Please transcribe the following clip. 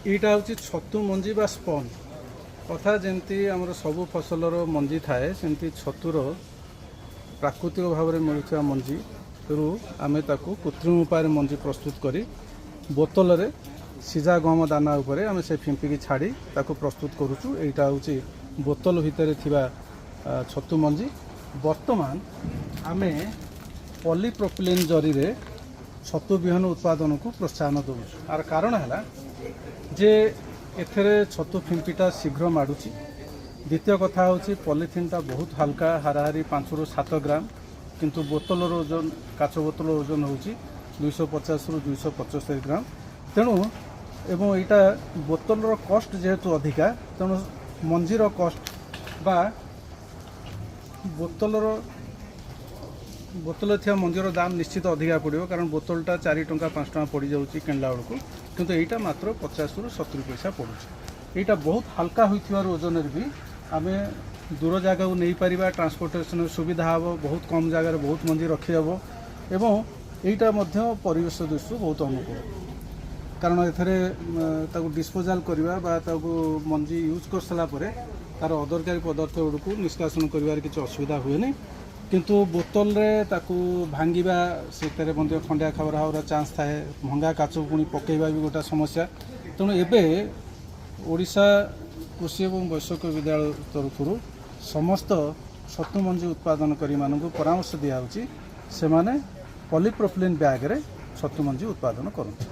ଏଇଟା ହେଉଛି ଛତୁ ମଞ୍ଜି ବା ସ୍ପନ୍। ଅର୍ଥାତ୍ ଯେମିତି ଆମର ସବୁ ଫସଲର ମଞ୍ଜି ଥାଏ, ସେମିତି ଛତୁର ପ୍ରାକୃତିକ ଭାବରେ ମିଳୁଥିବା ମଞ୍ଜିରୁ ଆମେ ତାକୁ କୃତ୍ରିମ ଉପାୟରେ ମଞ୍ଜି ପ୍ରସ୍ତୁତ କରି ବୋତଲରେ ସିଝା ଗହମ ଦାନା ଉପରେ ଆମେ ସେ ଫିମ୍ପିକି ଛାଡ଼ି ତାକୁ ପ୍ରସ୍ତୁତ କରୁଛୁ। ଏଇଟା ହେଉଛି ବୋତଲ ଭିତରେ ଥିବା ଛତୁ ମଞ୍ଜି। ବର୍ତ୍ତମାନ ଆମେ ପଲିପ୍ରୋପିଲିନ୍ ଜରିରେ ଛତୁ ବିହନ ଉତ୍ପାଦନକୁ ପ୍ରୋତ୍ସାହନ ଦେଉଛୁ। ଆର କାରଣ ହେଲା ଯେ ଏଥିରେ ଛତୁ ଫିମ୍ପିଟା ଶୀଘ୍ର ମାଡ଼ୁଛି। ଦ୍ୱିତୀୟ କଥା ହେଉଛି, ପଲିଥିନ୍ଟା ବହୁତ ହାଲକା, ହାରାହାରି 5ରୁ 7 ଗ୍ରାମ। କିନ୍ତୁ ବୋତଲର ଓଜନ, କାଚ ବୋତଲର ଓଜନ ହେଉଛି 250ରୁ 275 ଗ୍ରାମ। ତେଣୁ ଏବଂ ଏଇଟା ବୋତଲର କଷ୍ଟ ଯେହେତୁ ଅଧିକା, ତେଣୁ ମଞ୍ଜିର କଷ୍ଟ ବା ବୋତଲରେ ଥିବା ମଞ୍ଜିର ଦାମ ନିଶ୍ଚିତ ଅଧିକା ପଡ଼ିବ, କାରଣ ବୋତଲଟା 4 ଟଙ୍କା 5 ଟଙ୍କା ପଡ଼ିଯାଉଛି କିଣିଲା ବେଳକୁ। କିନ୍ତୁ ଏଇଟା ମାତ୍ର 50ରୁ 70 ପଇସା ପଡ଼ୁଛି। ଏଇଟା ବହୁତ ହାଲକା ହୋଇଥିବାରୁ ଓଜନରେ ବି ଆମେ ଦୂର ଜାଗାକୁ ନେଇପାରିବା, ଟ୍ରାନ୍ସପୋର୍ଟେସନ୍ର ସୁବିଧା ହେବ, ବହୁତ କମ୍ ଜାଗାରେ ବହୁତ ମଞ୍ଜି ରଖିହେବ ଏବଂ ଏଇଟା ମଧ୍ୟ ପରିବେଶ ଦୃଷ୍ଟିରୁ ବହୁତ ଅନୁକୂଳ, କାରଣ ଏଥିରେ ତାକୁ ଡିସ୍ପୋଜାଲ୍ କରିବା ବା ତାକୁ ମଞ୍ଜି ୟୁଜ୍ କରିସାରିଲା ପରେ ତାର ଅଦରକାରୀ ପଦାର୍ଥ ଗୁଡ଼ିକୁ ନିଷ୍କାସନ କରିବାରେ କିଛି ଅସୁବିଧା ହୁଏନି। କିନ୍ତୁ ବୋତଲରେ ତାକୁ ଭାଙ୍ଗିବା, ସେଥିରେ ମଧ୍ୟ ଖଣ୍ଡିଆ ଖାବରା ହେବାର ଚାନ୍ସ ଥାଏ। ଭଙ୍ଗା କାଚକୁ ପୁଣି ପକାଇବା ବି ଗୋଟେ ସମସ୍ୟା। ତେଣୁ ଏବେ ଓଡ଼ିଶା କୃଷି ଏବଂ ବୈଷୟିକ ବିଦ୍ୟାଳୟ ତରଫରୁ ସମସ୍ତ ଛତୁ ମଞ୍ଜି ଉତ୍ପାଦନକାରୀମାନଙ୍କୁ ପରାମର୍ଶ ଦିଆହେଉଛି, ସେମାନେ ପଲିପ୍ରୋପିଲିନ୍ ବ୍ୟାଗ୍ରେ ଛତୁ ମଞ୍ଜି ଉତ୍ପାଦନ କରନ୍ତୁ।